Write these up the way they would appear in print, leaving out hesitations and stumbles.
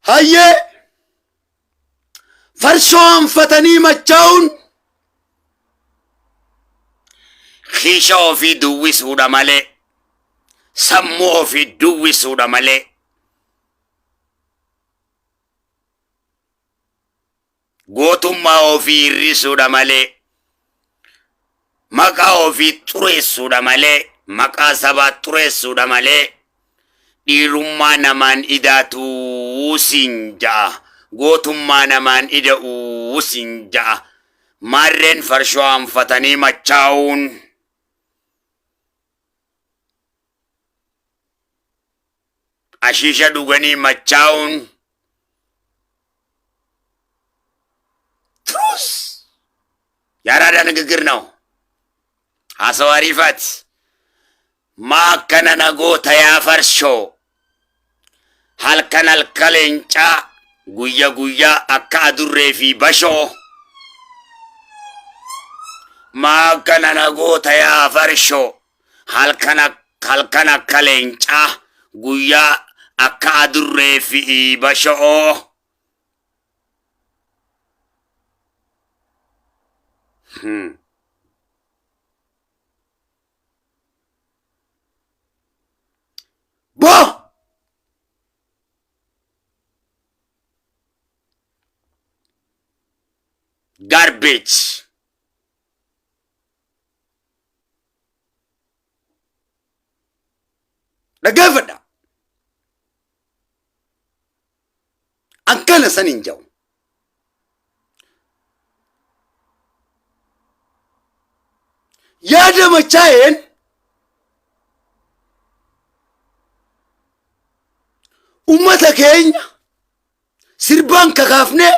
Hayyee farshoo hanfatanii machaa'uun Kiisha ofii duwwisuudha malee, sammuu ofii duwwisuudha malee. Gootummaa ofii hir'isuudha malee, maqaa ofii xureessuudha malee, maqaa sabaa xureessuudha malee, dhiirummaa namaan idaatuu siin ja'a. Gootummaa namaan ida'uu siin ja'a. Maarreen farshoo hanfatanii machaa'uun. Ashiisha dhuganii machaa'uun. Truth! የአራዳ ንግግር ነው። Haasawa ariifaati. Maa akkana na goota yaa farshoo? Halkan halka leencaa, guyya guyyaa akka adurree fi bashoo. Maa akkana na goota yaa farshoo? Halkan halkan akka leencaa, guyyaa akka adurree fi bashoo. Boo! Garbage. Dhaggeeffadha. Akkana san hin jedhu. Yaada machaa'een ummata keenya sirbaan kakaafnee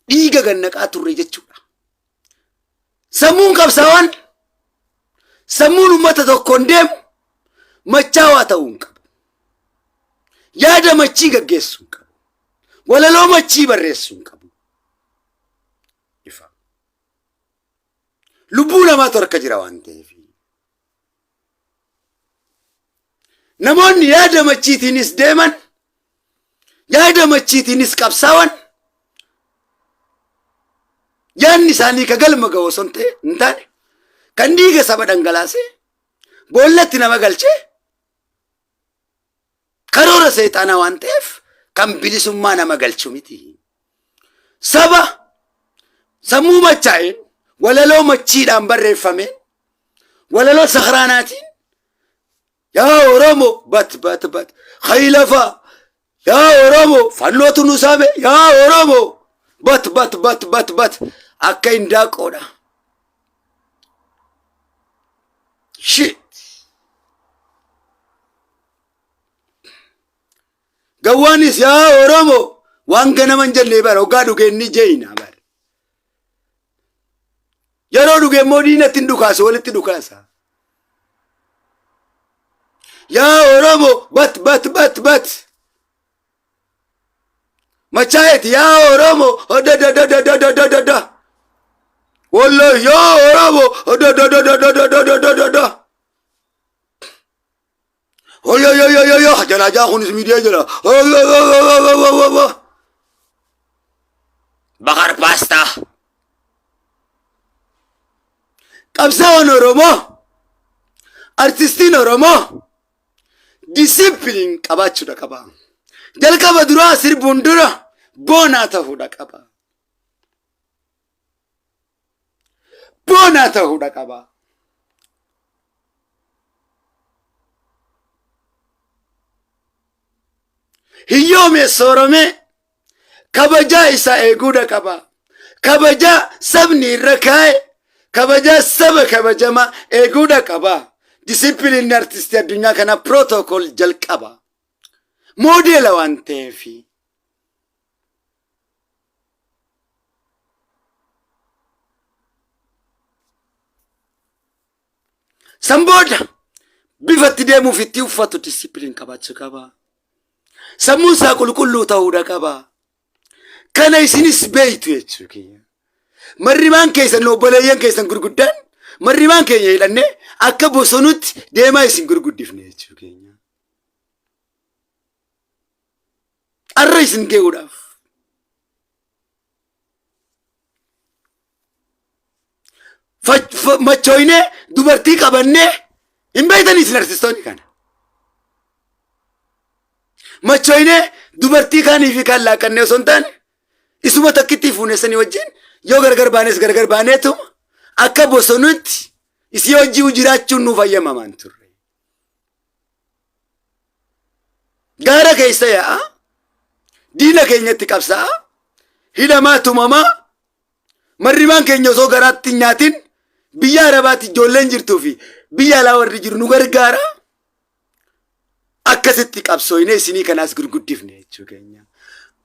dhiiga gannaqaa turre jechuudha. Sammuun qabsaawaan sammuun ummata tokkoon deemu machaawaa ta'uu hin qabu. Yaada machii gaggeessuu hin qabu. Walaloo machii barreessuu hin qabu. Ifa. Lubbuu namaatu harka jira waan ta'eef. Namoonni yaada machiitiinis deeman, yaada machiitiinis qabsaawan, yaadni isaanii ka galma ga'u osoo hin taane, kan dhiiga saba dhangalaasee boollatti nama galchee karoora seexaanaa waan ta'eef kan bilisummaa nama galchu miti. Saba sammuu machaa'een walaloo machiidhaan barreeffameen walaloo sakraanaatiin yaa Oromoo bat bat bat hayilafa yaa Oromoo fannootu nu saame yaa Oromoo bat bat bat bat bat akka indaaqoodha. Shit. Gawwaanis yaa Oromoo waan ganama hin jennee bara hoggaa dhugee inni jeeyna bara. Yeroo dhuge immoo diinatti hin dhukaasa walitti dhukaasa. Yaa Oromoo bat bat bat bat. Machaayeti yaa Oromoo ododododododododod. Wallahi yaa Oromoo odododododododododod. Oyoyoyoyoyo janaajaa kunis miidiyaa jira. Oyoyoyoyoyoyo. Bakar paastaa. Qabsaa'oon Oromoo, artistiin Oromoo disipiliin qabaachuudha qaba. Jalqaba duraa sirbuun dura boonaa ta'uudha qaba. Boonaa ta'uudha qaba. Hiyyoome sooromee kabajaa isaa eeguudha qaba. Kabajaa sabni irra kaa'e, kabajaa saba kabajamaa eeguudha qaba. Disipiliinni artistii addunyaa kanaa pirootokool jalqaba. Moodeela waan ta'eefi. San booda bifa itti deemuuf itti uffatu disipiliin qabaachuu qaba. Sammuun isaa qulqulluu ta'uudha qaba. Kana isinis beektu jechuu kiyya. Marrimaan keessan obboleeyyan keessan gurguddaan marrimaan keenya hidhannee akka bosonutti deemaa isin gurguddifne jechuu keenya. Arra isin ge'uudhaaf. Machooynee dubartii qabannee hin beektanii isin artistoonni kana. Machooynee dubartii kaanii fi kaan laaqannee osoo hin taane isuma takkitti fuuneessanii wajjin yoo gargar baanes gargar baaneetu akka bosonutti isii hojii jiraachuun nuuf hayyamamaan turre. Gaara keessa yaa'a, diina keenyatti qabsaa'a, hidhamaa tumamaa, marrimaan keenya osoo garaatti hin nyaatin biyya Arabaatti ijoolleen jirtuu fi biyya alaa warri jiru nu gargaara. Akkasitti qabsooyne isinii kanaas gurguddifne jechuu keenya.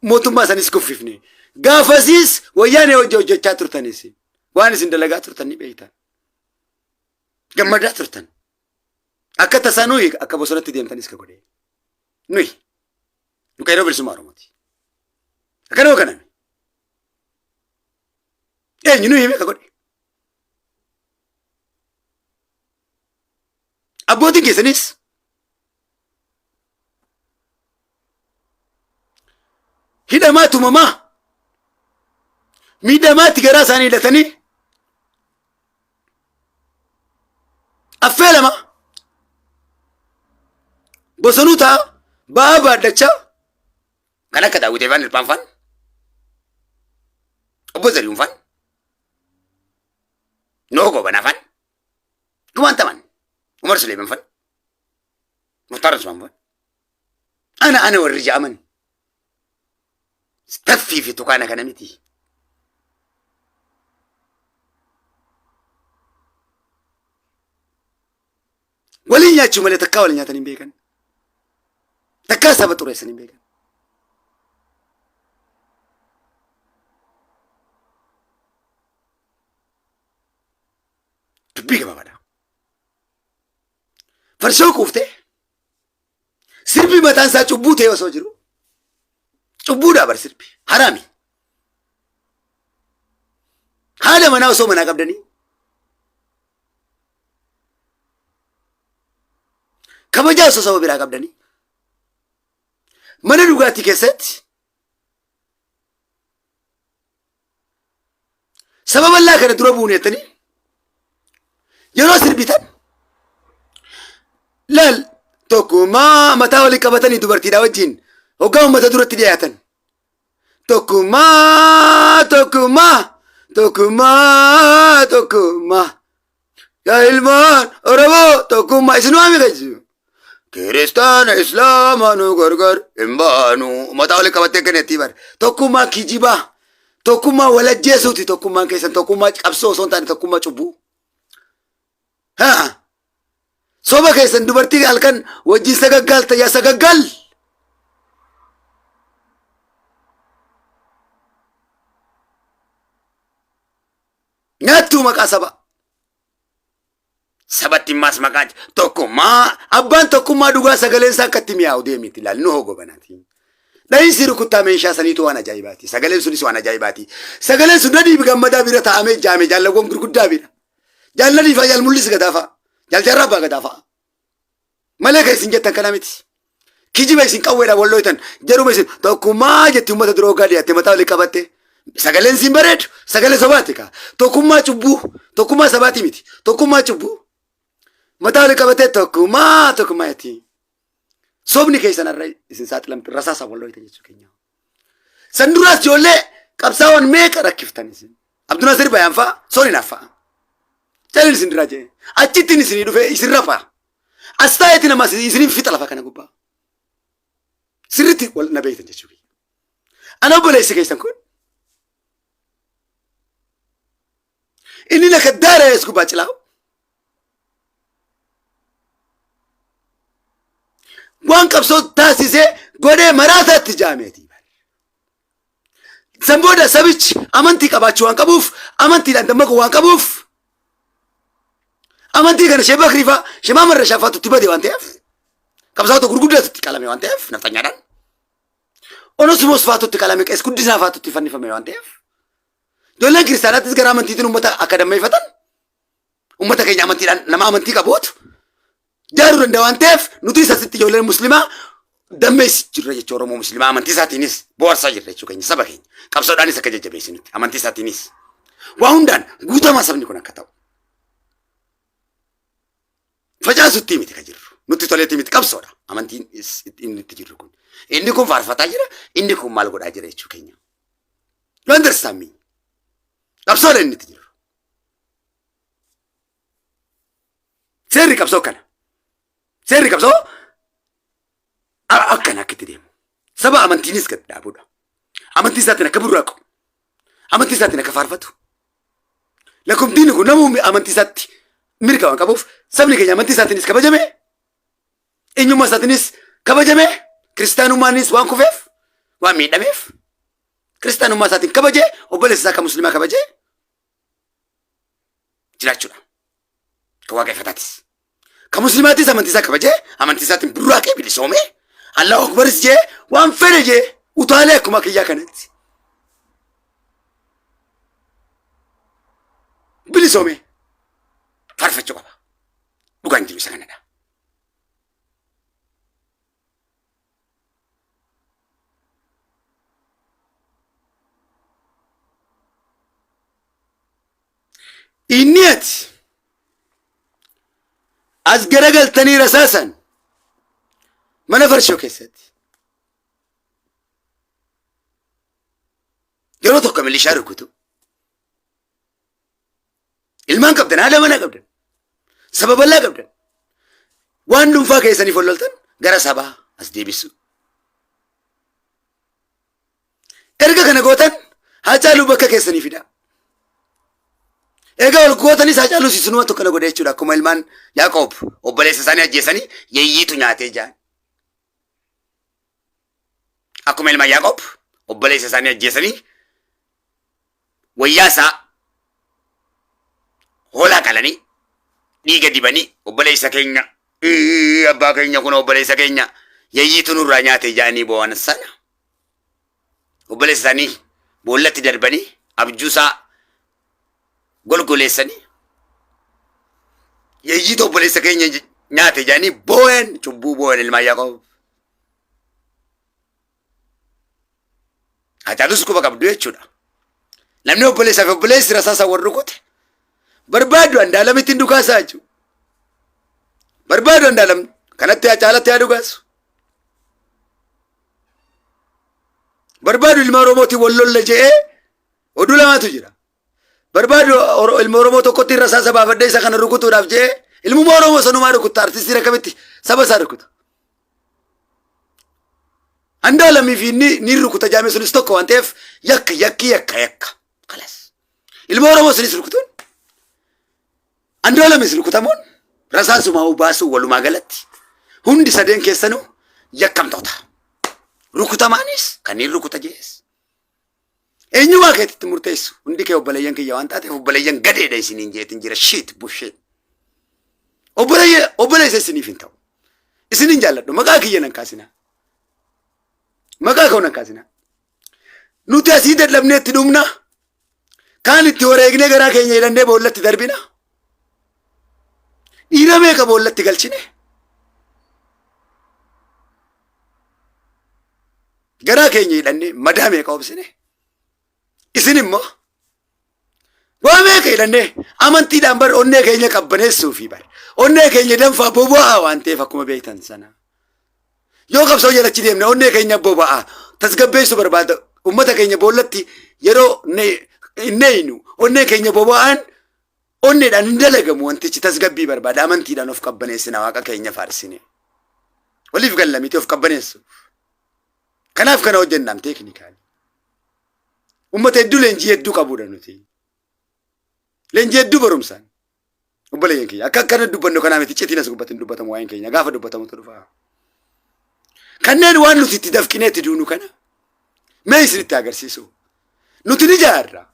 Mootummaa sanis kuffifne. Gaafasiis wayyaanee hojii hojjechaa turtanis waan isin dalagaa turtan ni beektan. Gammadaa turtan. Akka tasaa nuyi akka bosonatti deemtanis ka godhe. Nuyi. Nu qeerroo bilisummaa Oromooti. Akkanuma kaname. Eenyu nuyi hime ka godhe. Abbootiin keessanis hidhamaa tumamaa miidhamaatti garaa isaanii hidhatanii affeelama bosonuu ta'a ba'aa baadhachaa kan akka Daawwitee faan Hirphaan faan obbo Zarihuun faan Noo Goobanaa faan kumaantaman Umar Suleeman faan Muktaar Usmaan faan ana ana warri ja'aman taffii fi tukaana kana miti. Waliin nyaachuu malee takkaa waliin nyaatan hin beekan. Takkaa saba xureessan hin beekan. Dubbii gabaabaadha. Farshoo quuftee Sirbi mataan isaa cubbuu ta'e osoo jiru cubbuudhaa bar sirbi haraami. Haadha manaa osoo manaa qabdanii kabajaa osoo saba biraa qabdanii mana dhugaatii keessatti Saba bal'aa kana dura buune jettanii yeroo sirbitan laal tokkummaa mataa walii qabatanii dubartiidhaa wajjin hoggaa uummata duratti dhiyaatan. Tokkummaa tokkummaa tokkummaa tokkummaa yaa ilmaan Oromoo tokkummaa isin waami jechuudha. Kiristaana Islaama nu gargar hin baanu. Mataa waliin qabattee kennetti bar. Tokkummaa kijibaa. Tokkummaa walajjeesuuti tokkummaan keessan tokkummaa qabsoo osoo hin taane tokkummaa cubbuu. Haa. Soba keessan dubartii halkan wajjin sagaggaalta yaa sagaggaal. Nyaattuu maqaa sabaa. Sabatti immaas maqaa tokkummaa Abbaan tokkummaa dhugaa sagaleen isaa akka itti mi'aawu deemiti ilaali nu hogobanaati. Dhahiinsi rukuttaa meeshaa saniitu waan ajaa'ibaati. Sagaleen sunis waan ajaa'ibaati. Sagaleen sun nadii gammadaa bira taa'amee jaame jaallawwan gurguddaa bira. Jaalladii fa'aa jaal mul'is gadaa fa'a. Jaal jaarraa abbaa gadaa fa'a. Malee kan isin jettan kana miti. Kijiba isin qawweedhaan wal looytan jaruma isin tokkummaa jetti uummata dura hoggaa dhiyaatte mataa walii qabatte. Sagaleen siin bareedu sagalee sobaati kaa. Tokkummaa cubbuu tokkummaa sabaati miti tokkummaa cubbuu. Mataa walii qabattee tokkummaa tokkummaa jetti. Sobni keessan har'a isin saaxilamte rasaasa wal looytan jechuu keenya. San duraas ijoollee qabsaa'oon meeqa rakkiftan isin. Abdunasir Bayaan fa'a Soolinaaf fa'a. Calin isin duraa jee. Achittiin isinii dhufee isin rafaa. As taa'eeti nama isiniin fixa lafa kana gubbaa. Sirriitti wal na beektan jechuudha. Ana obboleessi keessan kun inni na kaddaara as gubbaa cilaa'u. Waan qabsoo taasisee godhee maraataatti jaameeti. San booda sabichi amantii qabaachuu waan qabuuf amantiidhaan dammaquu waan qabuuf amantii kana Sheek Bakrii fa'aa Sheek Mahammad Rashaa fa'aatu itti bade waan ta'eef qabsaa'ota gurguddaatu itti qalame waan ta'eef nafxanyaadhaan Onosimoos fa'aatu itti qalame Qees Guddisaa fa'aatu itti fannifame waan ta'eef ijoolleen kiristaanaattis gara amantiitiin uummata akka dammeeffatan uummata keenya amantiidhaan nama amantii qabuutu jaaruu danda'a waan ta'eef nuti isa asitti ijoolleen muslimaa Dammeessi jirra jechuudha Oromoo Muslimaa amantii isaatiinis bohaarsaa jirra jechuu keenya saba keenya. Qabsoodhaanis akka jajjabeessinutti amantii isaatiinis. Waa hundaan guutamaa sabni kun akka ta'u. Facaasutti miti ka jirru. Nutti toleetti miti qabsoodha. Amantiin inni itti jirru kun. Inni kun faarfataa jira, inni kun maal godhaa jira jechuu keenya. You understand me? Qabsoodha inni itti jiru. Seerri qabsoo kana. Seerri qabsoo akkana akka itti deemu. Saba amantiinis gad dhaabuudha. Amantii isaatiin akka burraaqu. Amantii isaatiin akka faarfatu. Lakkooftiin kun namuu amantii isaatti mirga waan qabuuf sabni keenya amantii isaatiinis kabajame eenyummaa isaatiinis kabajame kiristaanummaanis waan kufeef waan miidhameef kiristaanummaa isaatiin kabajee obboleessa isaa akka musliimaa kabajee jiraachuudha. Ka waaqeffataatis. Ka muslimaatis amantii isaa kabajee amantii isaatiin burraaqee bilisoomee Allahu Akbaris jee waan fedhe jee utaalee akkuma kiyyaa kanatti. Bilisoomee faarfachuu qaba. Dhugaan jiru isa kanadha. Inni ati as garagaltanii rasaasan mana farshoo keessatti yeroo tokko milishaa rukutu ilmaan qabdan haadha manaa qabdan saba bal'aa qabdan waan dhuunfaa keessaniif ol loltan gara sabaa as deebisu. Erga kana gootan Haacaaluu bakka keessanii fidaa. Egaa ol gootanis Haacaaluu sisinuma tokko na godhe jechuudha. Akkuma ilmaan Yaaqoob obboleessa isaanii ajjeesanii yeeyyiitu nyaatee jaan. Akkuma ilmaan Yaaqoob obboleessa isaanii ajjeesanii wayyaa isaa hoolaa qalanii dhiiga dibanii obboleessa keenya abbaa keenya kun obboleessa keenya yayyiitu nurraa nyaate jedhanii boo'an sana obboleessa isaanii boollatti darbanii abjuu isaa golgoleessanii yayyiitu obboleessa keenya nyaate jedhanii boo'an cubbuu boo'an ilmaan Yaaqoob. Hacaalus quba qabdu jechuudha. Namni obboleessaa fi obboleessi rasaasa wal rukute barbaadu Andaalamitti hin dhukaasaa jechuudha. Barbaadu Andaalam kanatti Hacaalatti haa dhukaasu. Barbaadu ilma Oromootiin wal lolla je'ee oduu lamaatu jira. Barbaadu ilma Oromoo tokkotti rasaasa baafadhee isa kana rukutuudhaaf je'ee ilmuma Oromoo sanumaa rukutta artistiin akkamitti saba isaa rukuta. Andaalamii fi inni ni rukuta jaamee sunis tokko waan ta'eef yakka yakki yakka yakka. Kalas. Ilma Oromoo sunis rukutuun Andaalamis rukutamuun rasaasumaa baasuu walumaa galatti hundi sadeen keessanuu yakkamtoota. Rukutamaanis kanneen rukuta jees. Eenyumaa keetitti murteessu hundi kee obboleeyyan kiyya waan taateef obboleeyyan gadeedha isiniin jeetin jira shiit bushee. Obboleeyya obboleessa isiniif hin ta'u. Isinin jaalladhu maqaa kiyya nan kaasinaa. Maqaa koo nan kaasinaa. Nuti asii dadhabnee itti dhumna. Kaan itti wareegnee garaa keenya hidhannee boollatti darbina. Dhiira meeqa boollatti galchine? Garaa keenya hidhannee madaa meeqa obsine? Isin immoo waa meeqa hidhannee amantiidhaan bar onnee keenya qabbaneessuu fi bar onnee keenya danfaa boba'aa waan ta'eef akkuma beektan sana. Yoo qabsoo jalachi deemne onnee keenya boba'aa tasgabbeessuu barbaada ummata keenya boollatti yeroo hin neeynu onnee keenya boba'aan onneedhaan hin dalagamu wantichi tasgabbii barbaada amantiidhaan of qabbaneessina waaqa keenya faarsine. Waliif galla miti of qabbaneessuuf. Kanaaf kana hojjennaan teeknikaali. Ummata hedduu leenjii hedduu qabudha nuti. Leenjii hedduu barumsaan. Obboleeyyan kiyya akka akkana dubbannu kanaa miti citiin as gubbatti hin dubbatamu waa'een keenya gaafa dubbatamutu dhufa. Kanneen waan nuti itti dafqinee itti duunu kana mee isinitti agarsiisu. Nuti ni jaarra.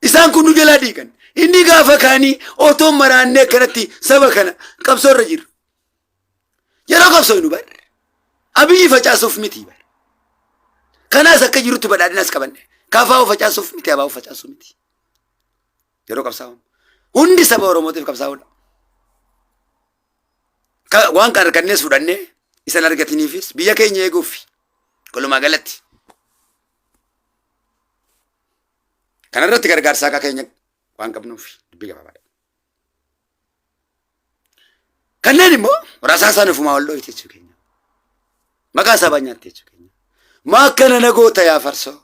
Isaan kun nu jalaa diigan. Inni gaafa kaanii otoo maraannee akkanatti saba kana qabsoo irra jiru. Yeroo qabsoo nu bar. Abiyyi facaasuuf miti bar. Kanaas akka jirutti badhaadhinas qabanne. Kaafaa facaasuuf miti abaa facaasuuf miti. Yeroo qabsaa'u. Hundi saba Oromootiif qabsaa'uudha. Waan kan argannees fudhannee Isan argatiniifis biyya keenya eeguuf walumaa galatti. Kanarratti gargaarsa akka keenya waan qabnuuf dubbii gabaabaadha. Kanneen immoo rasaasaan ofumaa wal dhooyte jechuu keenya. Maqaa sabaa nyaatte jechuu keenya. Maa akkana na goota yaa farsoo.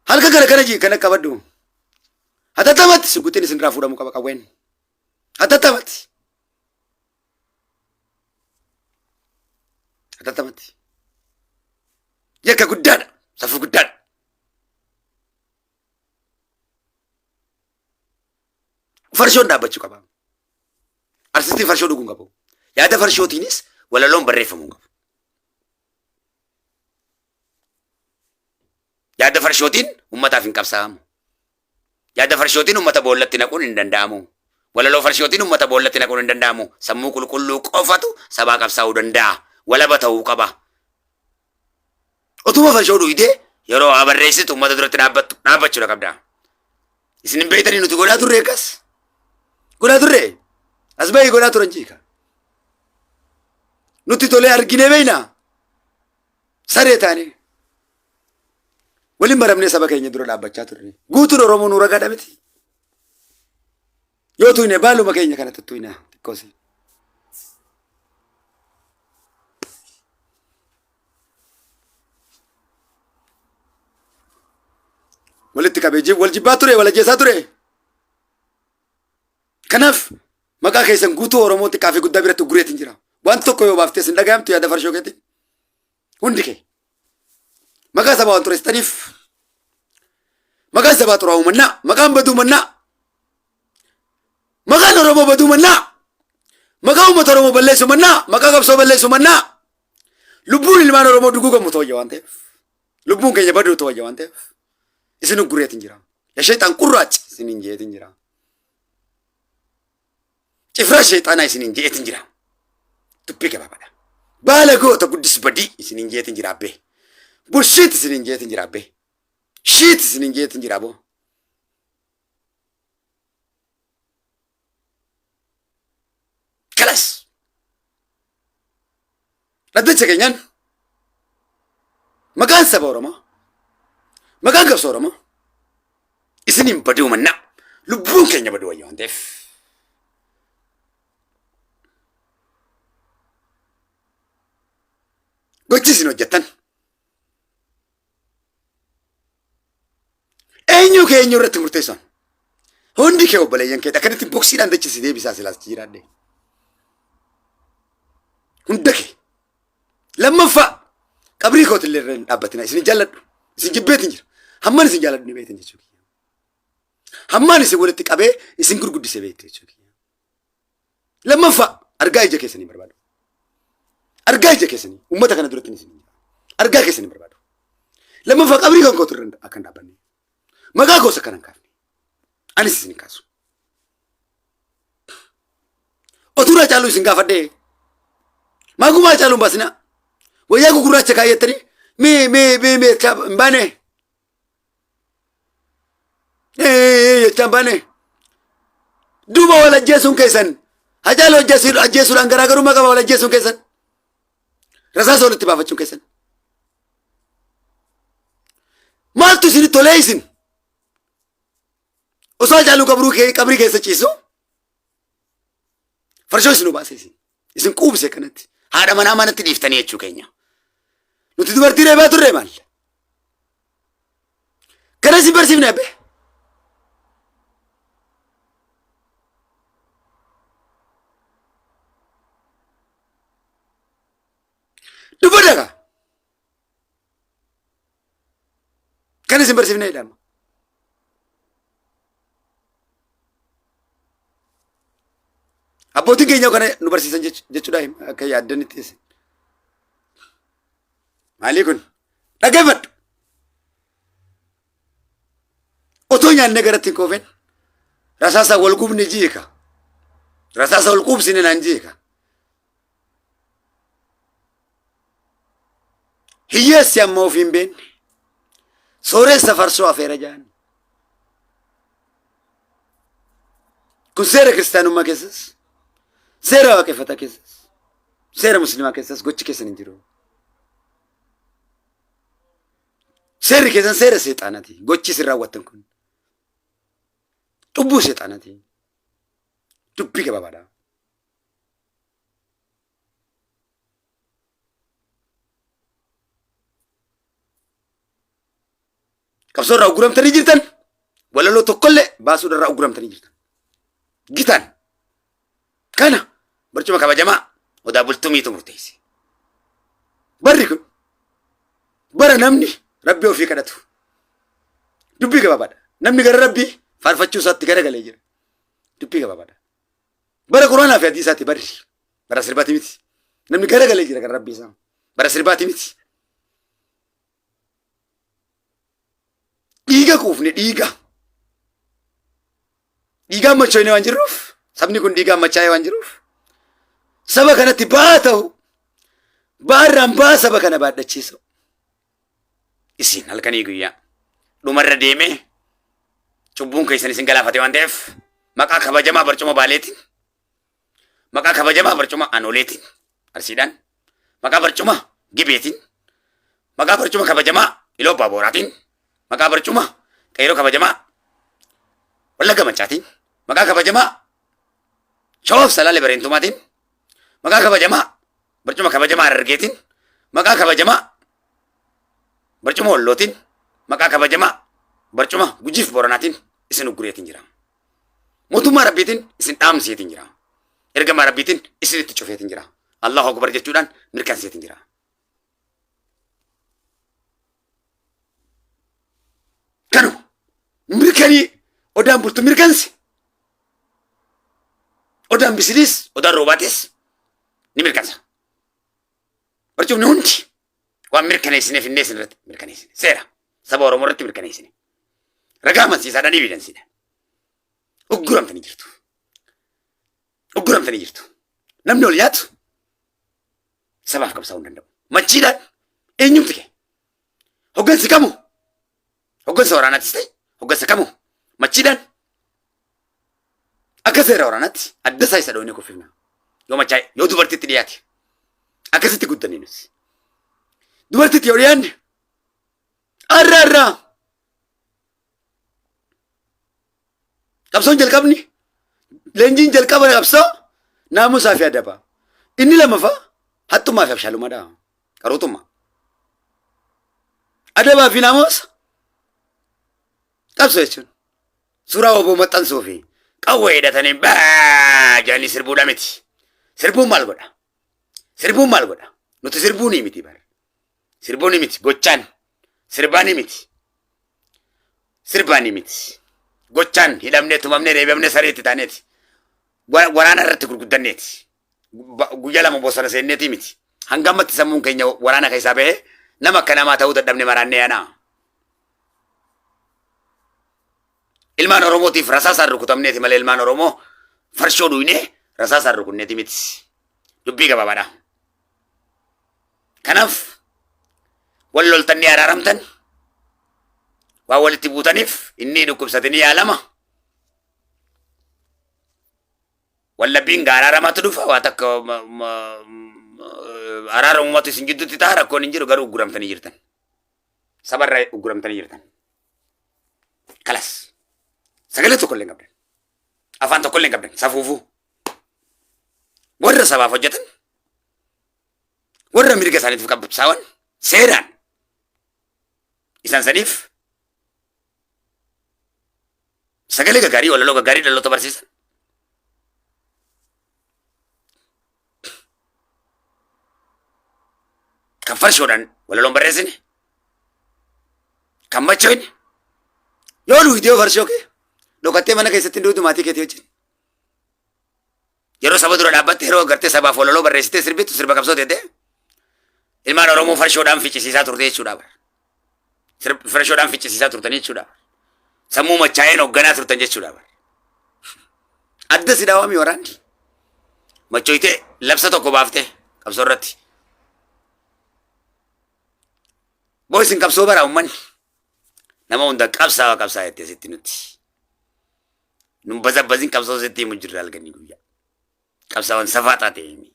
Halka kana kana jii kana qabadhu. Hatattamatti suguxiin isinirraa fuudhamuu qaba qawween. Hatattamatti. Hatattamatti. Yakka guddaadha. Safuu guddaadha. Farshoon dhaabbachuu qaba. Artistiin farshoo dhuguu hin qabu. Yaada farshootiinis walaloon barreeffamuu hin qabu. Yaada farshootiin ummataaf hin qabsaa'amu. Yaada farshootiin ummata boollatti naquun hin danda'amu. Walaloo farshootiin ummata boollatti naquun hin danda'amu. Sammuu qulqulluu qofatu sabaa qabsaa'uu danda'a. Walaba ta'uu qaba. Utuma farshoo dhugdee yeroo waa barreessitu ummata duratti dhaabbattu dhaabbachuudha qabda. Isin hin beektanii nuti godhaa turre akkas. Godhaa turre. As bahii godhaa turan jiika. Nutti tolee arginee beekna. Saree taanee. Waliin baramnee saba keenya dura dhaabbachaa turre. Guutuun Oromoo nu ragaadha miti. Yoo tuyne baaluma keenya kana tuttuyna xiqqoosi. Walitti qabee wal jibbaa ture wal ajjeesaa ture. Kanaaf maqaa keessan guutuu Oromoo xiqqaa fi guddaa biratti gureetiin jira. Waan tokko yoo baaftee sin dhaga'amtu yaada farshoo keetiin. Hundi kee. Maqaa sabaa waan xureessitaniif maqaan sabaa xuraa'uu mannaa maqaan baduu mannaa maqaan Oromoo baduu mannaa maqaa uummata Oromoo balleessu mannaa maqaa qabsoo balleessu mannaa lubbuun ilmaan Oromoo duguugamu ta'u waan ta'eef lubbuun keenya baduu ta'u waan ta'eef isin uggureetiin jira. Yasheexaan qurraachi isiniin jeetiin jira. Cifraa sheexaanaa isiniin jeetiin jira. Dubbii gabaabaadha. Baala goota guddis badii isiniin jeetiin jira abbee. Bulshiit isiniin jeetiin jira abbee. Shiit isiniin jeetiin jira aboo. Kalas. Dhaddacha keenyaan maqaan saba Oromoo maqaan qabsoo Oromoo isiniin baduu mannaa lubbuun keenya baduu wayya waan ta'eef. Gochi isin hojjettan eenyu kee eenyu irratti murteessan hundi kee obboleeyyan kee akkanatti boksiidhaan dachisi deebisaa silaas jiraadhe. Hunda kee lammaffaa qabrii kooti illee irra hin dhaabbatina isin jaalladhu isin jibbeetin jira hammaan isin jaalladhu ni beektan jechuu kiyya. Hammaan isin walitti qabee isin gurguddise beektu jechuu kiyya. Lammaffaa argaa ija keessanii barbaadu. Argaa ija keessanii uummata kana duratti isin argaa keessanii barbaadu. Lammaffaa qabrii kan kootu irra akka hin dhaabbanne. Maqaa koos akka hin kaafne. Anis isin hin kaasu. Otuu naa caaluu isin gaafadhee. Maagumaa caaluu hin baasinaa. Wayyaa gugurraacha kaayyattanii mee mee mee mee jechaa hin baane. Jechaa hin baane. Duuba wal ajjeesuun keessan Hacaaluu ajjeesuudhaan garaagarummaa qaba wal ajjeesuun keessan. Rasaasa walitti baafachuun keessan. Maaltu isin tolee isin? Osoo Hacaaluu qabrii keessa ciisu farshoo isin obaase isin. Isin quubse kanatti. Haadha manaa manatti dhiiftanii jechuu keenya. Nuti dubartii reebaa turre maal? Kana isin barsiifne abbe. Dubbadha kaa. Kan isin barsiifne jedhama. Abbootiin keenya kana nu barsiisan jechuudha akka yaaddanitti isin. Maalii kun? Dhaggeeffadhu. Otoo nyaannee garatti hin quufin rasaasa wal gubne jiika. Rasaasa wal quubsine naan jiika. Hiyyeessi amma ofii hin beekne. Sooressa farsoo afeera jaan. Kun seera kiristaanummaa keessas, seera waaqeffataa keessas. Seera musliimaa keessas gochi keessan hin jiru. Seerri keessan seera seexaanaati. Gochi isin raawwattan kun. Cubbuu seexaanaati. Dubbii gabaabaadha. Qabsoo irraa uguramtanii jirtan. Walaloo tokkollee baasuu irraa uguramtanii jirtan. Gitaan. Kana barcuma kabajamaa Odaa Bultumiitu murteesse. Barri kun bara namni rabbii ofii kadhatu. Dubbii gabaabaadha. Namni gara rabbii faarfachuu isaatti garagalee jira. Dubbii gabaabaadha. Bara Quraanaa fi hadiisaatti barri. Bara sirbaati miti. Namni garagalee jira gara rabbii isaa. Bara sirbaati miti. Dhiiga quufne dhiiga. Dhiigaan machoone waan jirruuf sabni kun dhiigaan machaa'ee waan jiruuf saba kanatti ba'aa ta'u ba'aarraan ba'aa saba kana baadhachiisu. Isin halkanii guyyaa dhumarra deemee cubbuun keessan isin galaafate waan ta'eef maqaa kabajamaa barcuma baaleetiin maqaa kabajamaa barcuma anoleetiin arsiidhaan maqaa barcuma gibeetiin maqaa barcuma kabajamaa iloo abbaa booraatiin maqaa barcuma qeeroo kabajamaa wallagga maccaatiin maqaa kabajamaa shawaaf salaalee bareentumaatiin maqaa kabajamaa barcuma kabajamaa harargeetiin maqaa kabajamaa barcuma wallootiin maqaa kabajamaa barcuma gujiif booranaatiin isin uggureetiin jira. Mootummaa Rabbiitiin isin dhaamseetiin jira. Ergamaa Rabbiitiin isinitti cufeetiin jira. Allahu Akbar jechuudhaan mirkanseetiin jira. Kanuma mirkanii odaan bultu mirkansi. Odaan bisiliis odaan roobaatis ni mirkansa. Barcumni hundi waan mirkaneessineef innee isin irratti mirkaneessine. Seera saba Oromoo irratti mirkaneessine. Ragaa amansiisaadhaan evidensiidha. Ugguramtanii jirtu. Ugguramtanii jirtu. Namni ol nyaatu sabaaf qabsaa'uu hin danda'u. Machiidhaan eenyumti kee? Hoggansi kamuu? Hoggansa waraanaatis ta'e hoggansa kamuu? Machiidhaan akka seera waraanaatti adda isaa isa dhoonee kuffifna. Yoo machaa'e yoo dubartitti dhiyaate akkasitti guddanne nuti. Dubartitti yoo dhiyaanne arra arraa Qabsoon jalqabni leenjiin jalqaba qabsoo naamusaa fi adaba. Inni lamaffaa haxxummaa fi abshaalumaadha. Qaruuxummaa. Adabaa fi naamusa qabsoo jechuun suuraa oboo maxxansuu fi qawwee hidhatanii baa jedhanii sirbuudha miti. Sirbuun maal godha? Sirbuun maal godha? Nuti sirbuunii miti bara. Sirbuunii miti gochaan sirbaanii miti. Sirbaanii miti. Gochaan hidhamnee tumamnee reebamnee sareetti taaneeti. Waraana irratti gurguddanneeti. Guyyaa lama bosona seenneeti miti. Hanga ammatti sammuun keenya waraana keessaa bahee nama akka namaa ta'uu dadhabne maraannee yaanaa. Ilmaan Oromootiif rasaasaan rukutamneeti malee ilmaan Oromoo farshoo dhuynee rasaasaan rukunneeti miti. Dubbii gabaabaadha. Kanaaf wal loltanii araaramtan waan walitti buutaniif inni dhukkubsatanii yaalama. Wallabbiin gaa araaramatu dhufa waa takka araaramumatu isin jidduutti ta'a rakkoon hin jiru garuu ugguramtanii jirtan. Sabarra ugguramtanii jirtan. Kalas. Sagalee tokko illee hin qabdan. Afaan tokko illee hin qabdan. Safuufuu. Warra sabaaf hojjetan warra mirga isaaniitiif qabsaa'an seeraan isaan saniif sagalee gaggaarii walaloo gaggaarii dhaloota barsiisan. Kan farshoodhaan walaloon barreessine kan machoine yoo duutee farshoo kee dhokattee mana keessatti duutu maatii keetii wajjin. Yeroo saba dura dhaabbatte yeroo gartee sabaaf walaloo barreessitee sirbitu sirba qabsoo teete ilmaan Oromoo farshoodhaan ficcisiisaa turte jechuudha bara. Farshoodhaan ficcisiisaa turtan jechuudha bara. Sammuu machaa'een hoogganaa turtan jechuudha bara. Adda si dhaawami waraanni. Machoytee labsa tokko baaftee qabsoo irratti. Boo isin qabsoo bara uummanni. Nama hunda qabsaawa qabsaa jettee sitti nuti. Nun bazabbazin qabsoo sitti himu jirra halkanii guyyaa. Qabsaawan safaaxaa ta'e himi.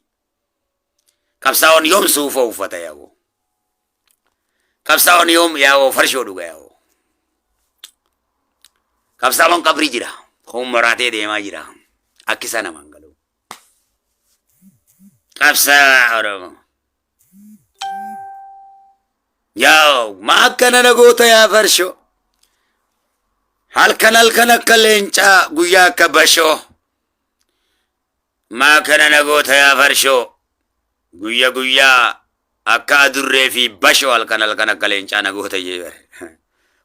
Qabsaa'oon yoom suufa uffata yaa'u? Qabsaa'oon yoom yaa'u farshoo dhuga yaa'u? Qabsaa'oon qabrii jira. Kun maraatee deemaa jira. Akki isaa namaan galu. Qabsaa'aa Oromoo. Yaa maa akkana na goota yaa farshoo. Halkan halkan akka leencaa guyyaa akka bashoo. Maa akkana na goota yaa farshoo. Guyya guyyaa akka adurree fi bashoo halkan halkan akka leencaa na goota jee bare.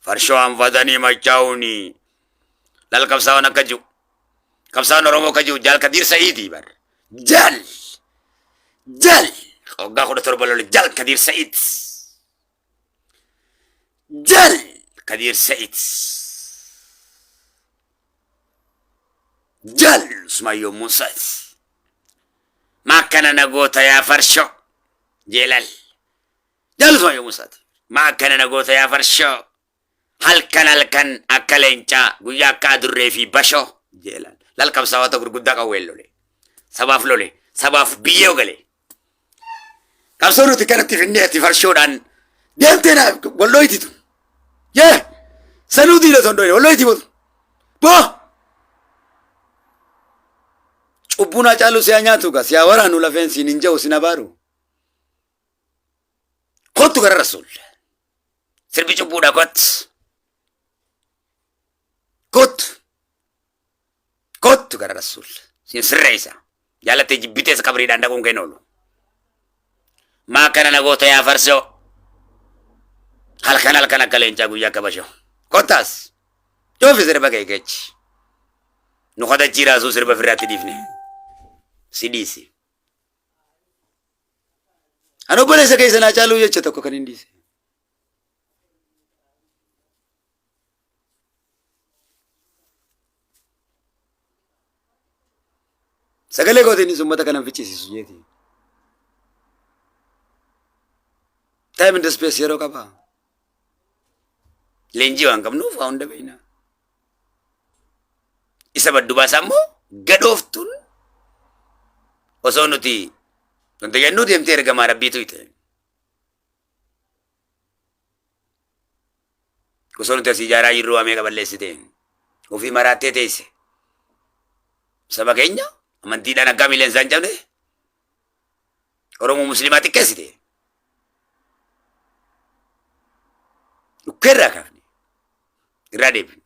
Farshoo hanfatanii machaa'uuni. Lal qabsaa'oon akka jiru. Qabsaa'oon Oromoo akka jiru jaal Kadiir Sa'iidii bar. Jaal! Jaal! Waggaa 17 lole jaal Kadiir Sa'iid. Jaal Kadiir Sa'iid. Jaal Usmaayyoo Muusaat. Maa akkana na goota yaa farshoo. Jeelal. Jaal Usmaayyoo Muusaat. Maa akkana na goota yaa farshoo. Halkan halkan akka leencaa guyyaa akka adurree fi bashoo jeelan. Lal qabsaa'ota gurguddaa qawween lole. Sabaaf lole. Sabaaf biyyoo gale. Qabsoo nuti kanatti finnee ati farshoodhaan deemtee na wallooyti tun. Yee! Sanuu diina osoo hin dhoyne wallooyti bootu. Boo! Cubbuun haa caalu si haa nyaatu gaa si haa waraanu lafeen siin hin ja'u sin abaaru. Kottu gara Rasuul. Sirbi cubbuudha kottu. Kottu. Kottu gara Rasuul. Sin sirreessa. Jaalattee jibbitees qabriidhaan dhaquun keen oolu. Maa akkana na goota yaa farsoo. Halkan halkan akka leencaa guyyaa akka bashoo. Kottaas. Cuufi sirba kee keechi. Nu kadachiiraasuu sirba firraatti dhiifne. Si dhiisi. Ani obboleessa keessa naa caaluu jecha tokko kan hin dhiise. Sagalee kootiinis uummata kanan ficcisiisu jeeti. Time and space yeroo qaba. Leenjii waan qabnuuf waa hunda beekna. Isa baddu baasaa immoo gadhooftuun osoo nuti wanta jennuu deemtee ergamaa rabbiitu ite. Osoo nuti asii ijaaraa jirruu waa meeqa balleessite. Ofii maraattee teesse. Saba keenya amantiidhaan akka miileen isaan cabne Oromoo Musliimaa xiqqeessite. Dhukkeerraa kaafne. Irraa deebifne.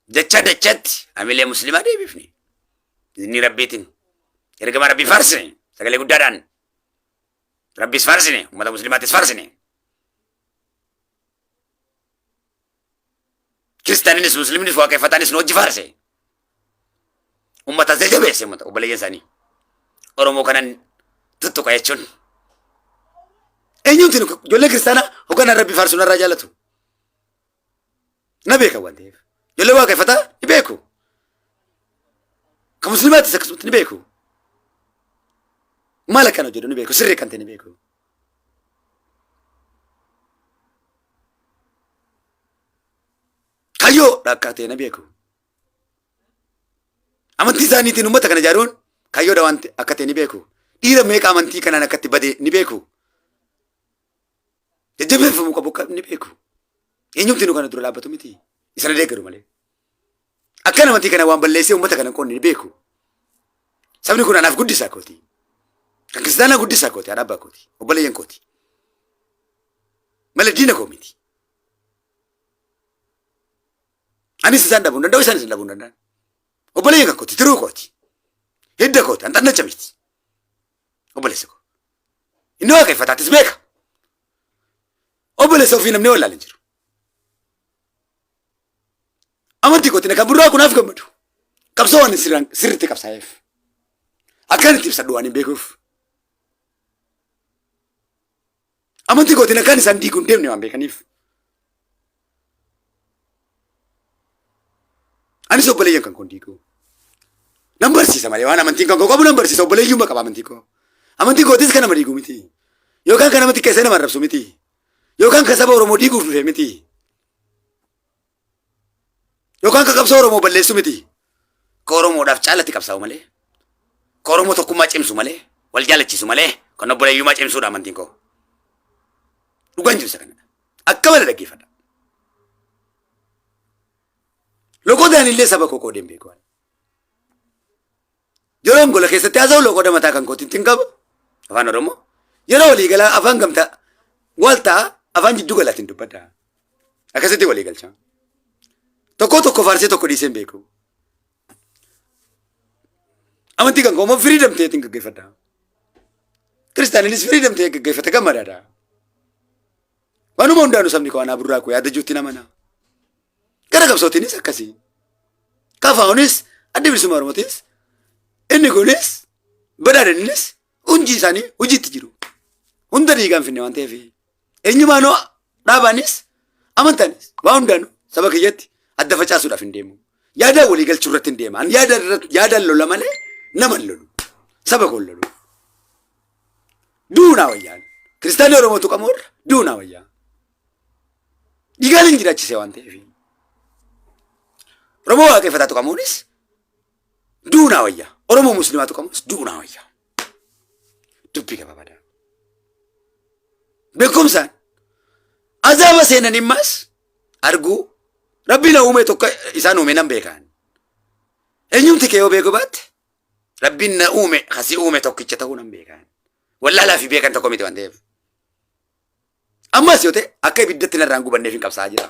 Dacha dachatti amilee Musliimaa deebifne. Inni Rabbiitiin. Ergama Rabbii faarsine sagalee guddaadhaan. Rabbis faarsine uummata Musliimaattis faarsine. Kiristaaninis Musliimnis waaqeffataanis nu hojii faarse. Uummata jajabeesse uummata obboleeyyan isaanii. Oromoo kanan tuttuqa jechuun. Eenyuuti ijoollee kiristaanaa hogganaan Rabbi faarsu narraa jaalatu. Na beeka waan ta'eef. Ijoollee waaqeffataa ni beeku. Kan musliimaattis akkasumatti ni beeku. Maal akkan hojjedhu ni beeku. Sirrii kan ta'e ni beeku. Kayyoo akka ta'e na beeku. Amantii isaaniitiin uummata kana ijaaruun kayyoodha waan akka ta'e ni beeku. Dhiira meeqa amantii kanaan akkatti bade ni beeku. Jajjabeeffamuu qabu akka ni beeku. Eenyumti nu kana dura dhaabbatu miti. Isa na deeggaru malee. Akkan amantii kana waan balleessee uummata kana hin qoonne ni beeku. Sabni kun anaaf guddisaa kooti. Kan kiristaanaa guddisaa kooti, haadha abbaa kooti, obboleeyyan kooti. Malee diina koo miti. Anis isaan dhabuu hin danda'u, isaanis hin dhabuu hin danda'an. Obboleeyyan kan kooti, tiruu kooti. Hidda kooti, an xannacha miti. Obboleessa koo. Inni waaqeffataatis beeka. Obboleessa ofii namni wallaalu hin jiru. Amantii kootiin kan burraa kunaaf gammadu. Qabsoo waan sirriitti qabsaa'eef. Akkaan itti ibsadhu waan hin beekuuf. Amantii kootiin akkaan isaan diiguu hin deemne waan beekaniif. Anis obboleeyyan kan koo hin diiguu. Nan barsiisa malee waan amantiin kan koo qabu nan barsiisa obboleeyyummaa qaba amantii koo. Amantii kootis kan nama diigu miti. Yookaan kan nama xiqqeessee nama arrabsu miti. Yookaan kan saba Oromoo diiguuf dhufe miti. Yookaan kan qabsoo Oromoo balleessu miti. Ka Oromoodhaaf caalatti qabsaa'u malee, ka Oromoo tokkummaa cimsu malee, wal jaalachiisu malee, kan obboleeyyummaa cimsuudha amantiin koo. Dhugaan jiru isa kanadha. Akka malee dhaggeeffadha. Loqodaan illee saba koo qoodeen beeku. Yeroon gola keessatti haasa'u loqoda mataa kan kootiin hin qaba. Afaan Oromoo. Yeroo walii galaa afaan gamtaa waltaa afaan jiddu galaatiin dubbadha. Akkasitti walii galcha. Tokko tokko faarsee tokko dhiisee hin beeku. Amantii kan koo immoo firiidam ta'eetiin gaggeeffadha. Kiristaaninis firiidam ta'ee gaggeeffata gammadaadha. Waanuma hundaanuu sabni koo anaa burraa koo yaada juutti namana. Gara qabsootiinis akkasii. Kafaa'unis adda bilisummaa Oromootis inni kunis badhaadhinnis hundi isaanii hojiitti jiru. Hunda dhiigaan finne waan ta'eef eenyumaanuu dhaabaanis amantaanis waa hundaanuu saba kiyyatti adda facaasuudhaaf hin deemu. Yaadaan walii galchuu irratti hin deema. Ani yaada irratti- yaadaan lola malee nama hin lolu. Saba koo hin lolu. Duunaa wayyaan. Kiristaanni Oromoo tuqamu irra duunaa wayyaa. Dhiigaan hin jiraachisee waan ta'eef. Oromoo waaqeffataa tuqamuunis duunaa wayya. Oromoo musliimaa tuqamuunis duunaa wayya. Dubbii gabaabaadha. Beekumsaan azaaba seenan immaas arguu rabbiin na uume tokko isaan uume nan beekaan. Eenyumti kee yoo beekuu baatte rabbiin na uume kasii uume tokkicha ta'uu nan beekaan. Wallaalaa fi beekan tokko miti waan ta'eef. Ammas yoo ta'e akka ibiddatti narraan gubanneef hin qabsaa'aa jira.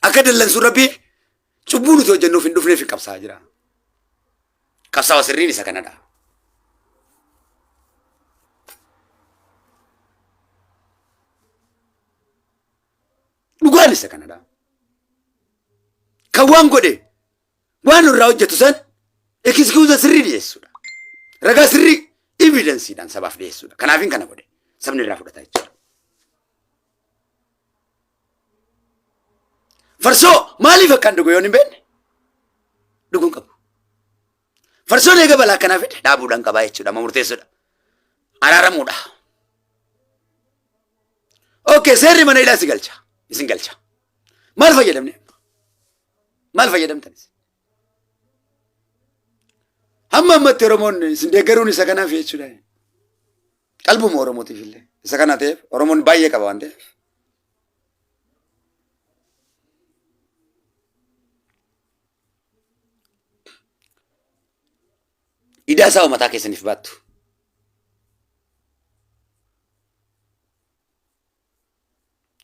Akka dallansuun rabbii cubbuu nuti hojjennuuf hin dhufneef hin qabsaa'aa jira. Qabsaawa sirriin isa kanadha. Dhugaan isa kanadha. Kan waan godhe waan irraa hojjetu san ekiskuuza sirrii dhiyeessuudha. Ragaa sirrii evidensiidhaan sabaaf dhiyeessuudha. Kanaafin kana godhe sabni irraa fudhata jechuudha. Farsoo maaliif akkaan dhugu yoon hin beekne dhuguu hin qabu. Farsoon eega balaa akkanaa fide dhaabuudhaan qabaa jechuudha. Amma murteessuudha. Araaramuudha. Okay, seerri mana hidhaa si galcha. Isin galcha. Maal fayyadamne? Maal fayyadamtan isin? Hamma ammatti Oromoon isin deeggaruun isa kanaaf jechuudha. Qalbuma Oromootiif illee isa kana ta'eef Oromoon baay'ee qaba waan ta'eef. Idaa isaa mataa keessaniif baattu.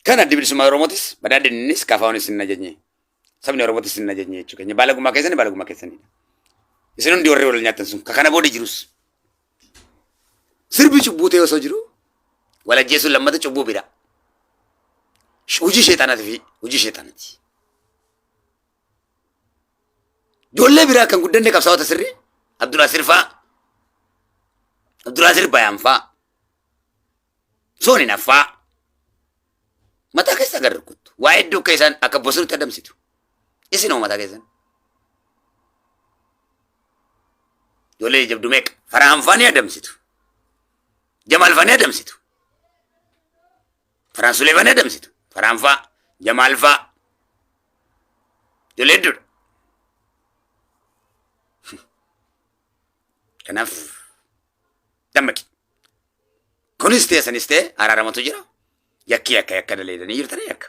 Kan addi bilisummaa Oromootis badhaadhinnis kafaawunis hin ajajne. Sabni Oromootis hin ajajne jechuu keenya. Baalagummaa keessani baalagummaa keessanidha. Isin hundi warri wal nyaattan sun ka kana booda jirus. Sirbi cubbuu ta'e osoo jiru wal ajjeesuun lammata cubbuu bira. Hojii sheexanaati fi hojii sheexanaati. Ijoollee biraa kan guddanne qabsaa'ota sirrii Abdulaasir fa'aa Abdulaasir Bayaan fa'aa Soon hinaffaa. Mataa keessa gad rukuttu. Waa hedduu akka isaan akka bosonatti adamsitu. Isin hoo mataa keessan. Ijoollee jabdu meeqa? Farhaan faa ni adamsitu. Jamaal faa ni adamsitu. Farhaan Sulee faa ni adamsitu. Farhaan faa, Jamaal faa. Ijoollee hedduudha. Kanaaf dammaqi. Kunis ta'e sanis ta'e araaramatu jira. Yakki yakka yakka daleedanii jirtanii yakka.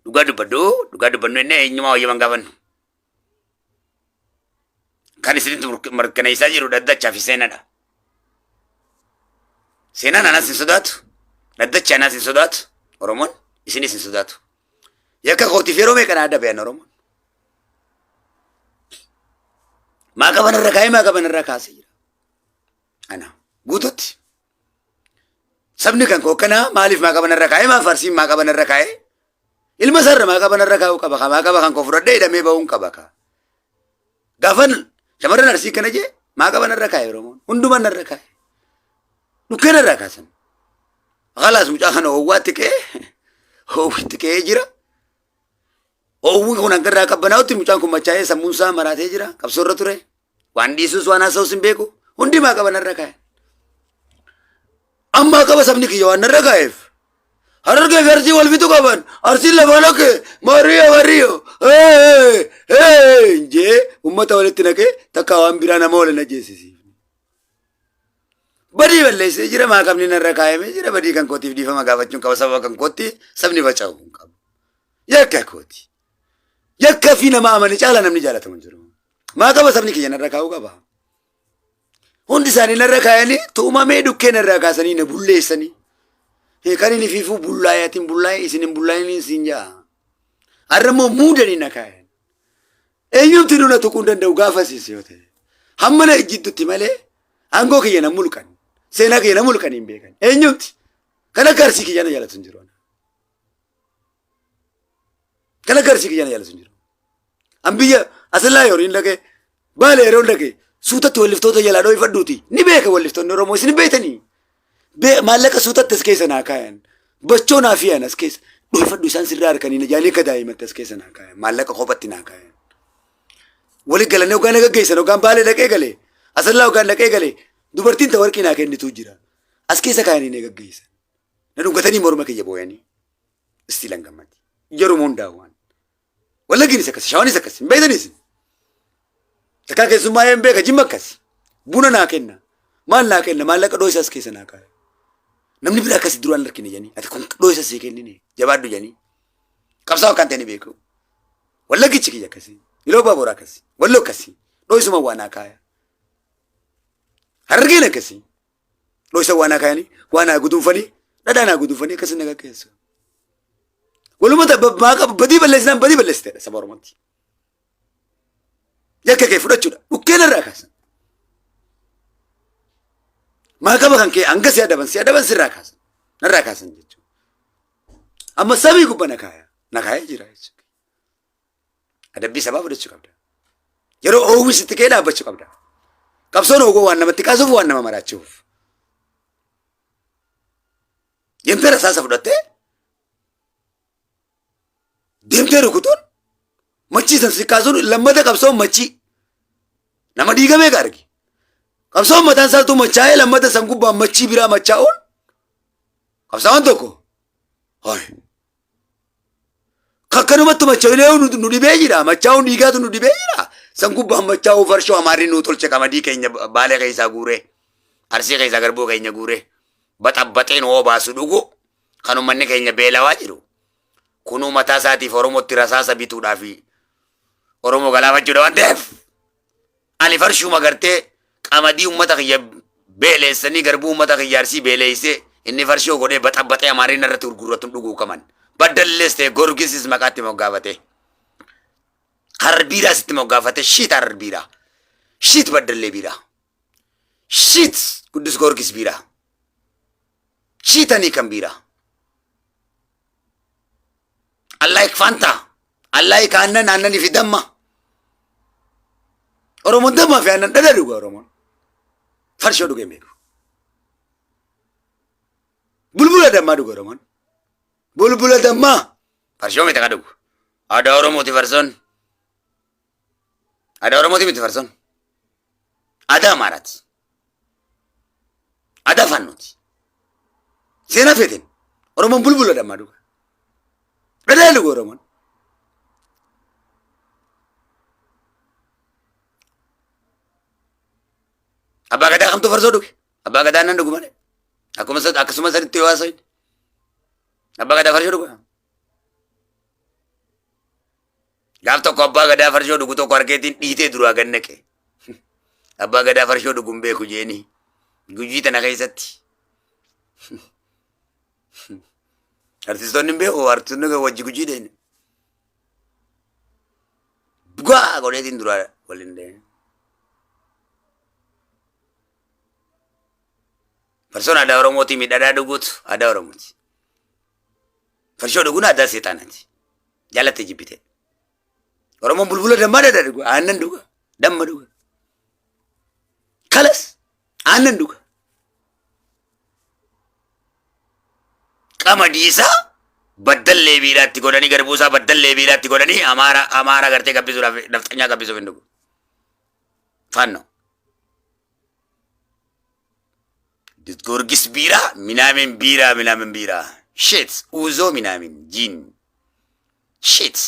Dhugaa dubbadhu dhugaa dubbannu inni eenyumaa wayyaman gaafannu. Kan isinitti mirkaneessaa jiru dhaddachaa fi seenadha. Seenaan anaas hin sodaatu. Dhaddachi anaas hin sodaatu. Oromoon isinis hin sodaatu. Yakka kootiif yeroo meeqa na adabe an Oromoon. Maa qaban irra kaa'ee maa qaban irra kaasee jira. Ana guututti. Sabni kan koo akkanaa maaliif maa qaban irra kaa'ee maa farsiin maa qaban irra kaa'ee ilma isaarra maa qaban irra kaa'uu qaba maa qaba kan koo fudhadhee hidhamee ba'uun qaba kaa. Gaafan shamarran arsii kana jee maa qaban irra kaa'e Oromoon hundumaan irra kaa'e. Dhukkeen irraa kaasan. Khalaas mucaa kana oowwaatti ka'ee oowwitti ka'ee jira. Oowwi kun hanga irraa qabbanaa'utti mucaan kun machaa'ee sammuun isaa maraatee jira. Qabsoo irra ture. Waan dhiisus waan haasa'us hin beeku. Hundi maa qaban irra kaa'e. Ammaa qaba sabni kiyya waan narra kaa'eef. Harargee fi Arsii wal fixuu qaban. Arsiin lafa lake mariyo mariyo jee uummata walitti naqee takka waan biraa nama waliin ajjeesisiif. Badii balleessee jira, maaqamni narra kaayamee jira. Badii kan kootiif dhiifama gaafachuun qaba. Sababa kan kootti sabni faca'uu hin qabu. Yakka kooti. Yakka fi nama amane caala namni jaalatamu hin jiru. Maaqama sabni kiyya narra kaa'uu qaba. Hundi isaanii narra kaayanii tuumamee dhukkee narraa kaasanii na bulleessanii. Kan inni fiifuu bullaayatiin bullaa'e, isin hin bullaa'iniin siin ja'a. Har'a immoo muudanii na kaayan. Eenyumti nuna tuquu hin danda'u gaafasiis yoo ta'e. Hamma na ejjittutti malee aangoo kiyya na mulqan. Seenaa kiyya na mulqan hin beekan. Eenyumti? Kan akka Arsii kiyya na jaalatu hin jiru. Kan akka Arsii kiyya na jaalatu hin jiru. An biyya Asallaa yeroo hin dhaqee, Baale yeroo hin dhaqee, suutatti walliftoota jalaa dhooyfadhuuti. Ni beeka walliftoonni Oromoo, isin hin beektanii. Maallaqa suutatti as keessa naa kaayan. Bachoo naa fiyan as keessa. Dhooyfadhu, isaan sirraa harkanii na jaanii akka daa'imatti as keessa naa kaayan. Maallaqa kophatti naa kaayan. Wali galanii hoggaa na gaggeessan, hoggaan Baalee dhaqee galee, Asallaa hoggaan dhaqee galee, dubartiin ta warqii naa kennituu jira. As keessa kaayanii na gaggeessan. Na dhungatanii morma kiyya booyanii. Istiilan gammadi. Yeruma hundaa waan. Wallaggiinis akkasi, Shawaanis akkasi, hin beektanii isin. Takkaa keessummaa hin beeka, Jimma akkasi. Buna naa kenna. Maal naa kenna? Maallaqa dhooysa as keessa naa kaaya. Namni biraa akkasi duraan harkine jedhanii. Ati kun dhooysa sii kennine, jabaadhu jedhanii. Qabsaa'oo kan ta'e ni beeku. Wallaggichi kiyya akkasi. Iloo Baaboraa akkasi. Walloo akkasi. Dhooysuma waa naa kaaya. Harargeen akkasi. Dhooysa waa naa kaayanii, waa naa guduunfanii, dhadhaa naa guduunfanii akkasi na gaggeessu. Walumata maaqa badii balleessinaan badii balleessiteedha saba Oromootti. Yakka kee fudhachuudha. Dhukkeen irraa kaasan. Maaqaba kan kee hanga si adaban, si adaban sirraa kaasan. Narraa kaasan jechuudha. Amma samii gubba na kaaya. Na kaayee jira jechuudha. Adabbii sabaa fudhachuu qabda. Yeroo oowwi sitti ka'ee dhaabbachuu qabda. Qabsoon oogoo waan namatti kaasuuf, waan nama maraachuuf. Deemtee rasaasa fudhattee deemtee rukutuun, machii san si kaasuun, lammata qabsoon machii nama dhiigamee ka argi. Qabsoon mataan isaatu machaa'ee, lammata san gubbaan machii biraa machaa'uun qabsaa'aan tokko hoy. Kakkanumatti machaa'inee nu dhibee jira. Machaa'uun dhiigaatu nu dhibee jira. San gubbaan machaa'uu farshoo Amaarri nuu tolche, qamadii keenya Baalee keessaa guuree, Arsii keessaa garbuu keenya guuree, baxabbaxee nu obaasu dhugu, kan uummanni keenya beelawaa jiru. Kunuu mataa isaatiif Oromootti rasaasa bituudhaa fi Oromoo galaafachuudha waan ta'eef. Ani farshuma gartee qamadii uummata kiyya beeleessanii, garbuu uummata kiyya Arsii beeleessee, inni farshoo godhee baxabbaxee Amaariin irratti gurguratu dhuguu qaban. Baddallees ta'e Gorgisis maqaatti moggaafatee. Harar biiraas itti moggaafatee, shiit Harar biiraa. Shiit Baddallee biiraa. Shiit Guddis Gorgis biiraa. Shiitanii kan biiraa. I like Fanta. I like aannan, aannanii fi damma. Oromoon dammaa fi aannan dhadhaa dhuga Oromoon. Farshoo dhugee hin beeku. Bulbula dammaa dhuga Oromoon. Bulbula dammaa. Farshoo miti ka dhugu. Aadaa Oromooti farsoon. Aadaa Oromooti miti farsoon. Aadaa Amaaraati. Aadaa Faannooti. Seenaa feeteen Oromoon bulbula dammaa dhuga. Dhadhaa dhuga Oromoon. Abbaa Gadaa kamtu farsoo dhuge? Abbaa Gadaa nan dhugu malee. Akkuma akkasuma sanitti yoo haasa'in. Abbaa Gadaa farshoo dhuga. Gaaf tokko abbaa Gadaa farshoo dhugu tokko harkeetiin dhiitee duraa gad naqe. Abbaa Gadaa farshoo dhugu hin beeku jeeni. Gujii tana keessatti. Artistoonni hin beeku, artistoonni wajji Gujii deene. Dhugaa godheetiin duraa waliin deene. Farsoon aadaa Oromootii, miidhagaa dhuguutu aadaa Oromooti. Farshoo dhuguun aadaa seexaanaati. Jaalatte jibbite. Oromoon bulbula dammaa dhadhaa dhuga. Aannan dhuga. Damma dhuga. Kalas aannan dhuga. Qamadii isaa baddallee biiraatti godhanii, garbuu isaa baddallee biiraatti godhanii, Amaara gartee gabbisuudhaaf, nafxanyaa gabbisuuf hin dhugu. Faannoo. Goorgis biiraa minaamin biiraa minaamin biiraa. Shit uuzoo minaamin jiin. Shit.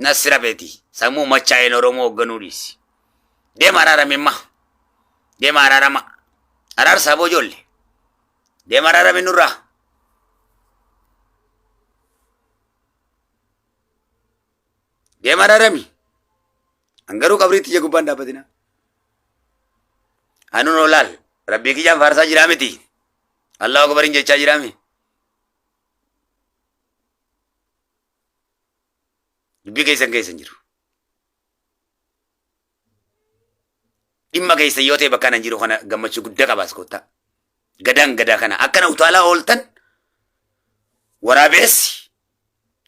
Nasira beeti. Sammuu machaa'een Oromoo hoogganuu dhiisi. Deema araaramimma. Deema araarama. Araarsaa boo ijoollee. Deema araarami nurraa. Deema araarami. An garuu qabriitti ija gubbaan dhaabbatina. Anuun olaal rabbii kiyyaan faarsaa jiraa miti. Allahu akbarin jechaa jiraa miti. Dubbii keessan keessa hin jiru. Dhimma keessa yoo ta'e bakka anan jiru kana gammachuu guddaa qabaas koottaa. Gadaan gadaa kana akkana utaalaa ooltan waraabeessi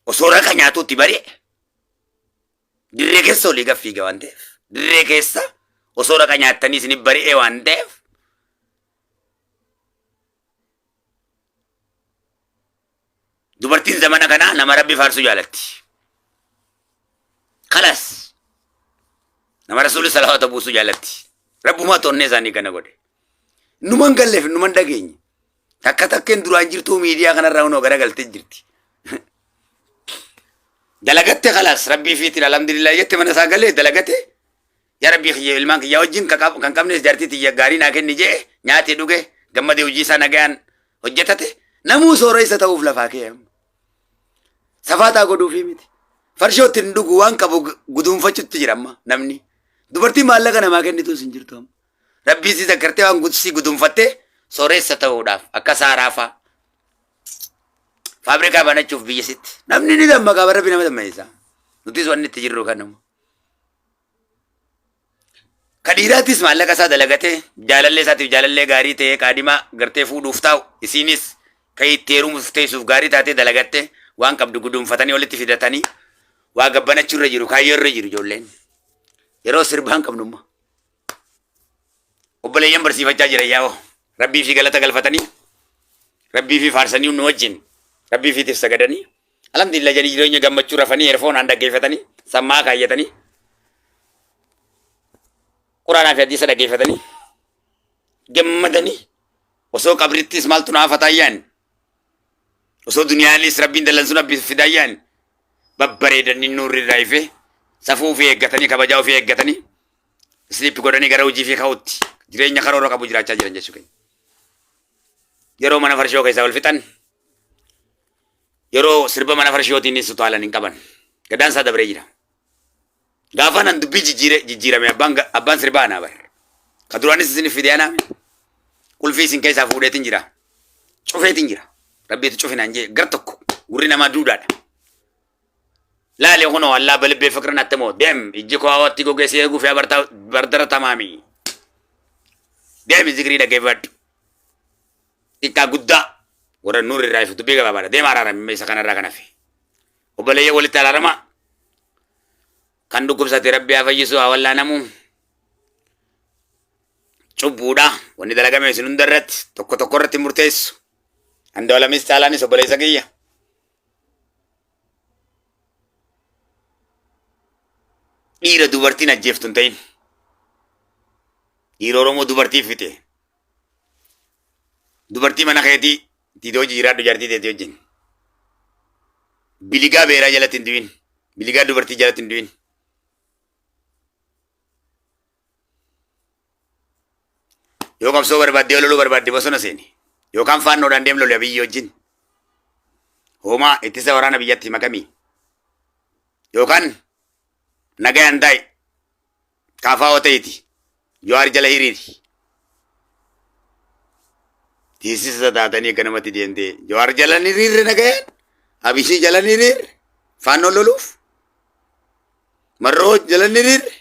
osoo raqa nyaatuutti bari'e dirree keessa olii gad fiiga waan ta'eef dirree keessa osoo raqa nyaattanii isin bari'e waan ta'eef dubartiin zamana kanaa nama rabbi faarsu jaalatti. Kalas nama rasuulli salawaata buusu jaalatti. Rabbumaa toonnee isaanii kana godhe. Numan galleef numan dhageenye. Takka takkeen duraan jirtuu miidiyaa kanarraa hunoo garagaltee jirti. Dalagatte kalaas rabbii fiitiin alhamdulillah jette mana isaa galee dalagate yaa rabbii kiyya ilmaan kiyya wajjin kan qabnes jaartii tiyya gaarii naa kenni jee nyaate dhuge gammadee hojii isaa nagayaan hojjetate namuu soora isa ta'uuf lafaa kee amma. Safaataa godhuufii miti. Farshootti hin dhugu waan qabu guduunfachutti jira amma namni. Dubartiin maallaqa namaa kennitus hin jirtu amma. Rabbii si zakkartee waan si guduunfattee sooressa ta'uudhaaf akka saaraa fa'a. Faabrikaa banachuuf biyya sitti. Namni ni dammaqa bara rabbi nama dammeessa. Nutis wanni itti jirru kanuma. Ka dhiiraattis maallaqa isaa dalagatee jaalallee isaatiif jaalallee gaarii ta'ee qaadimaa gartee fuudhuuf taa'u isiinis ka itti heerumuuf teessuuf gaarii taatee dalagattee waan qabdu guduunfatanii walitti fidatanii waa gabbanachuu irra jiru kaayyoo irra jiru ijoolleen. Yeroo sirbaan qabnumma. Obboleeyyan barsiifachaa jira yaa'oo. Rabbii fi galata galfatanii rabbii fi faarsanii nu wajjin rabbii fiitiif sagadanii alhamdulillah jedhanii jireenya gammachuu rafanii eerfoonaan dhaggeeffatanii sammaa kaayyatanii quraanaa fi hadiisa dhaggeeffatanii gammadanii osoo qabrittis maaltu na hafataa yaan osoo duniyaanis rabbiin dallansuun abbi fidaa yaan babbareedanii nuurri irraa ifee safuu ofii eeggatanii kabajaa ofii eeggatanii Sleep godhanii gara hojii fi ka'utti jireenya karoora qabu jiraachaa jiran jechuu keenya. Yeroo mana farshoo keessaa wal fixan yeroo sirba mana farshootiinis utaalan hin qaban. Gadaan isaa dabree jira. Gaafa nan dubbii jijjiire jijjiirame abbaan abbaan sirbaa anaa bar. Ka duraanis isin fide anaa qulfii isin keessaa fuudheetiin jira. Cufeetiin jira. Rabbiitu cufinaan jee gar tokko gurri namaa duudaadha. Laali kunoo allaa balibbee fiqrin attimoo deem ijji koo hawatti gogee si eeguuf yaa bardara tamaami. Deemi zikrii dhaggeeffadhu. Xiqqaa guddaa warra nuurri irraa ifu dubbii gabaabaadha. Deema araarami isa kanarraa kan hafe. Obboleeyyan walitti araarama. Kan dhukkubsate rabbi haa fayyisu haa wallaanamu. Cubbuudha. Wanni dalagame isin hunda irratti tokko tokko irratti murteessu. Andu'aalamis caalaanis obboleessa kiyya. Dhiira dubartiin ajjeeftu hin ta'in. Dhiira Oromoo dubartii fixe. Dubartii mana keetii tiitee hojii jiraadhu jaartii teetii wajjin. Biligaa beeraa jalatti hin du'in. Biligaa dubartii jalatti hin du'in. Yoo qabsoo barbaadde yoo loluu barbaadde bosona seeni. Yookaan faannoodhaan deem loli Abiyyi wajjin. Hoomaa ittisa waraana biyyatti makamii. Yookaan nagayaan taa'i. Kaafaa oo ta'iti. Jawaar jala hiriiri. Tiisisa taatanii akka namatti deemtee. Jawaar jala ni hiriirre nagayaan. Abiyyi jala ni hiriirre. Faannoon loluuf. Marroo jala ni hiriirre.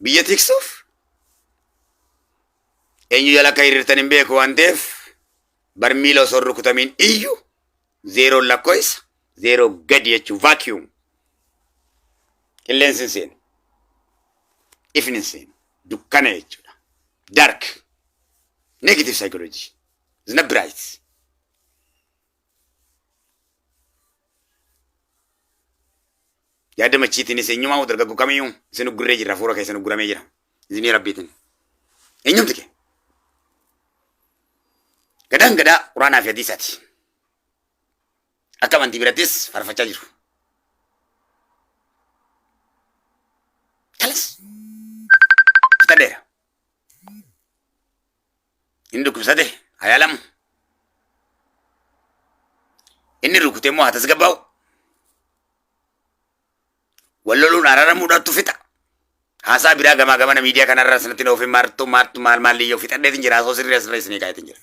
Biyya tiksuuf. Eenyu jala akka hiriirtan hin beeku waan ta'eef barmiila osoo hin rukutamiin iyyu zeeroon lakkoofsa zeeroo gadi jechuun vacuum. Qilleensi hin seenu. Ifni hin seenu. Dukkana jechuudha. Dark. Negative psychology. It's not bright. Yaada machiitiinis eenyumaa dargaggoo kamiyyuu isin uggurree jirra hafuura keessan ugguramee jira. Isinii rabbiitiin. Eenyumti kee? Gadaan gadaa quraanaa fi hadiisaati. Akka amantii birattis farfachaa jiru. Kalas. Fixadheera. Inni dhukkubsate haa yaalamu. Inni rukute immoo haa tasgabbaa'u. Wal loluun araaramuudhaatu fixa. Haasaa biraa gamaa gamana miidiyaa kanarra sanatti na ofi martu martu maal maal iyyuu fixadheetin jira, haasoo sirrii asirra isinii kaayetin jira.